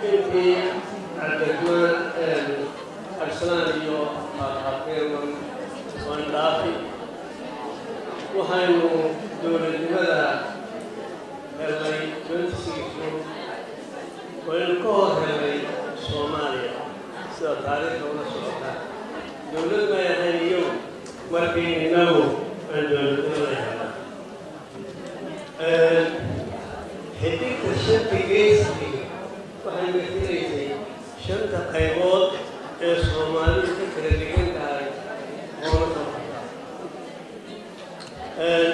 Intii Cabdiraxmaan Cabdisalaan iyo qaadqaabteen waan dhaafi. Waxaynu dowladnimada helnay 26 June, waynu ka hor helnay Soomaaliya. Sida taariikhda ula socota, dowlad may ahayn iyagu markii innagu aan dowladnimada helnay. Xidigta shanta geeski waxay matelaysay shanta qaybood ee Soomaalidu ka kala degan tahay. Oona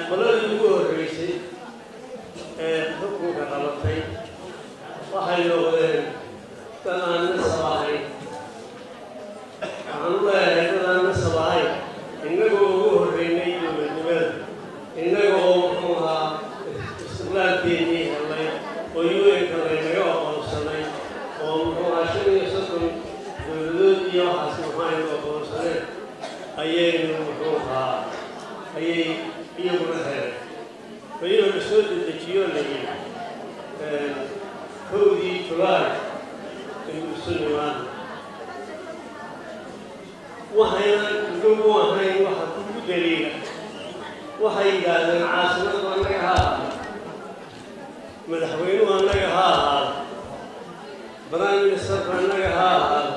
qoladii ugu horreysay ee xukunka qabatay waxay noqdeen dad aan nasab ahayn. Waxaan u leeyahay dad aan nasab ahayn, innagoo ugu horreynay dowladnimada, innaga oo muxuu ahaa istiqlaalkeennii helnay oo UN-ka laynaga aqoonsanay oo muxuu ahaa 35 dowladood iyo waxaas muxuu aynu aqoonsaneen, ayaynu muxuu ahaa ayay iyaguna heleen. Weliba la soo dedejiyo, la yidhi 1dii Julaay aynu isu nimaadno. Waxaynan ugagu ahayn waxa kugu daliila, waxay yidhaahdeen caasimadu annaga ha ahaado, madaxweynuhu annaga ha ahaado, prime ministerku annaga ha ahaado,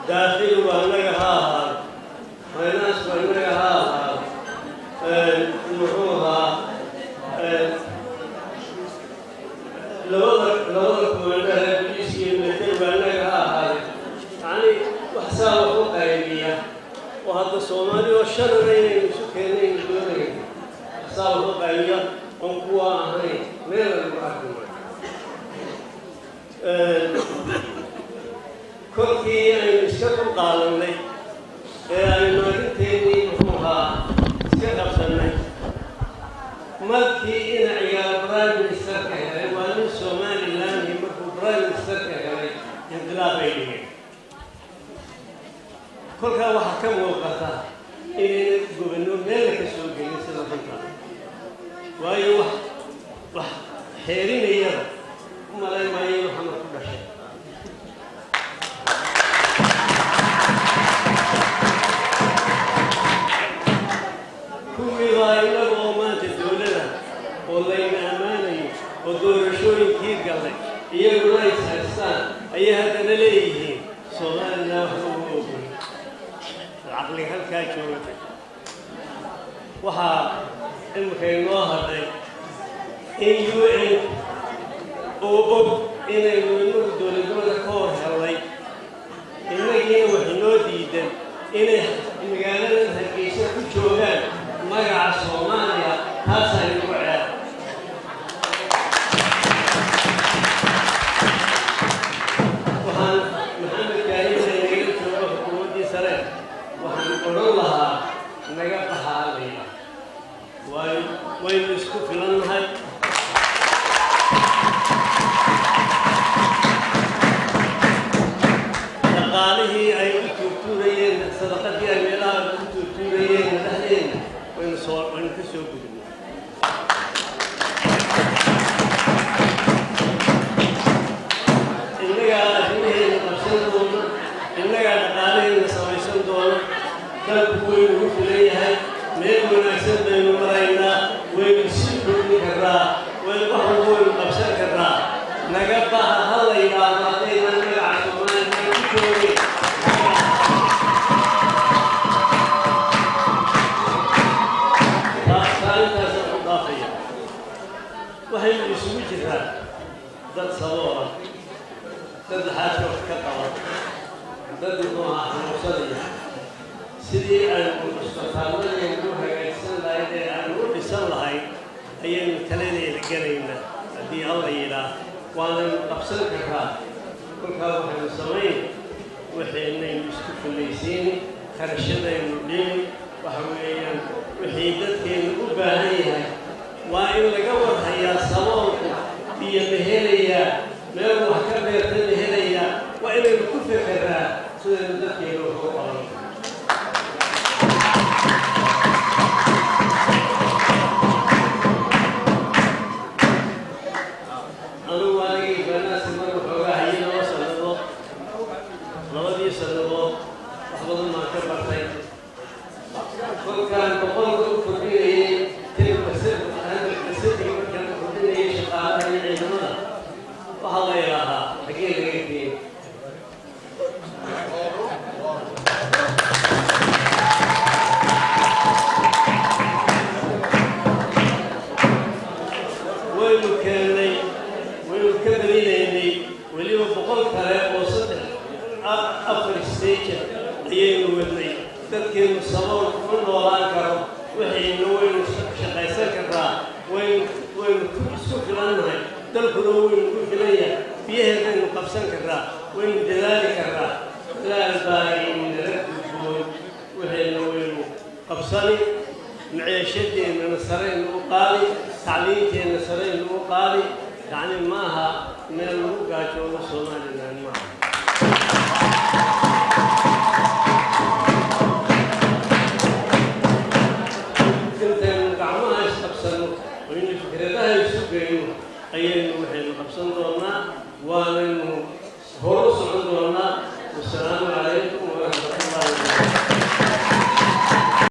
daakhiligu annaga ha ahaado, financeku annaga ha ahaado, muxuu ahaa labada commander booliiska iyo militarigu annaga ha ahaade. Yacni wax saa wax u qaybiya oo hadda Soomaali oo shanana inaynu isu keennaynu doonayno, wax saa wax u qaybiya oon kuwa ahayn meela lagu arki maayo. Kolkii aynu iska dul qaadanay ee aynu arrinteennii muxuu ahaa iska qabsannay, markii ina Cigaal prime ministerka helay, waa nin Somaliland, markuu prime ministerka helay inqilaab ay dhigeen. Kolkaa waxaa ka muuqata inayna gobanno meella ka soo gelin sida runta, waayo wax xeerinayaba u malayn maayo inuu Xamar ku dhashay. Kuwii baa innaga oo maanta dowlada oo layna ammaanayo oo doorashooyinkii gallay, iyaguna is haystaan, ayay haddana leeyihiin Soomaalina waxba uma ogolin. Caqliga halkaa joogta waxaa imika inoo hadhay in UN oo og inaynu inagu dowladnimada ka hor hellay, innagiina wax inoo diidan inay magaaladan Hargeysa ku joogaan magaca Soomaaliya, taasaa inagu ceeb. Waxaan Maxamed Gaarina nagala joogo xukuumaddii sare, waxaan odhan lahaa naga baxaalaya, waayo waynu isku filannahay. Dhaqaalihii ay u tuurtuurayeen, sadaqadii ay meelaha u tuurtuurayeen madaxdeenna, waynu ka soo gudubnay. Innagaa arrimaheena qabsan doona, innagaa dhaqaalaheena samaysan doona. Dalku waynu ugu filan yahay, meel wanaagsan baynu maraynaa, waynu sii kordhin karraa, waynu wax walba waynu qabsan karraa. Naga baha ha la yidhaahdo haddaynaan magaca Soomaaliya ku joogin. Taa intaasaan ku dhaafaya. Waxaynu isugu jiraa dad saboola, dad laxaadka wax ka qaba, dad muxuu ahaa xanuunsanaya. Sidii aynu cusbitaalladeenu u hagaagsan lahayd ee aanu u dhisan lahayd ayaynu taladeeda gelaynaa haddii Alla yidhaah, waanaynu qabsan karraa. Kolkaa waxaynu samayn waxaynaynu isku fillaysiini, kharashadaynu dhimi. Waxa weeyaan wixii dadkeenu u baahan yahay waa in laga warhayaa. Saboolku biyo ma helayaa? Meel wax ka beerta ma helayaa? Waa inaynu ku fekeraa sidaynu dadkeenu wax u qaban. Anugu anigii banaasi mar waxoogaa hayay 2 sano. Waxaa la yidhaahaa, xaggee laga geeyey? Waynu keennay, waynu ka badinaynay. Weliba 100 kale oo saddex afar stage ayaynu wadnay. Dadkeenu sabool ma noolaan karo. Waxayna waynu shaqaysan karraa, waynu ku isku filannahay, dalkuna waynu ku filan yahay, biyaheedaynu qabsan karraa, waynu dadaali karraa. Dadaal baa inala gudboon. Waxayna waynu qabsani, maciishadeennana saraynu u qaadi, tacliinteenna saraynu u qaadi. Yacni ma aha meel lagu gaajoodo Somaliland, maaha. Intaynu gacmaha isqabsanno oo aynu fikradaha isu geyno ayaynu waxaynu qabsan doonaa. Waanaynu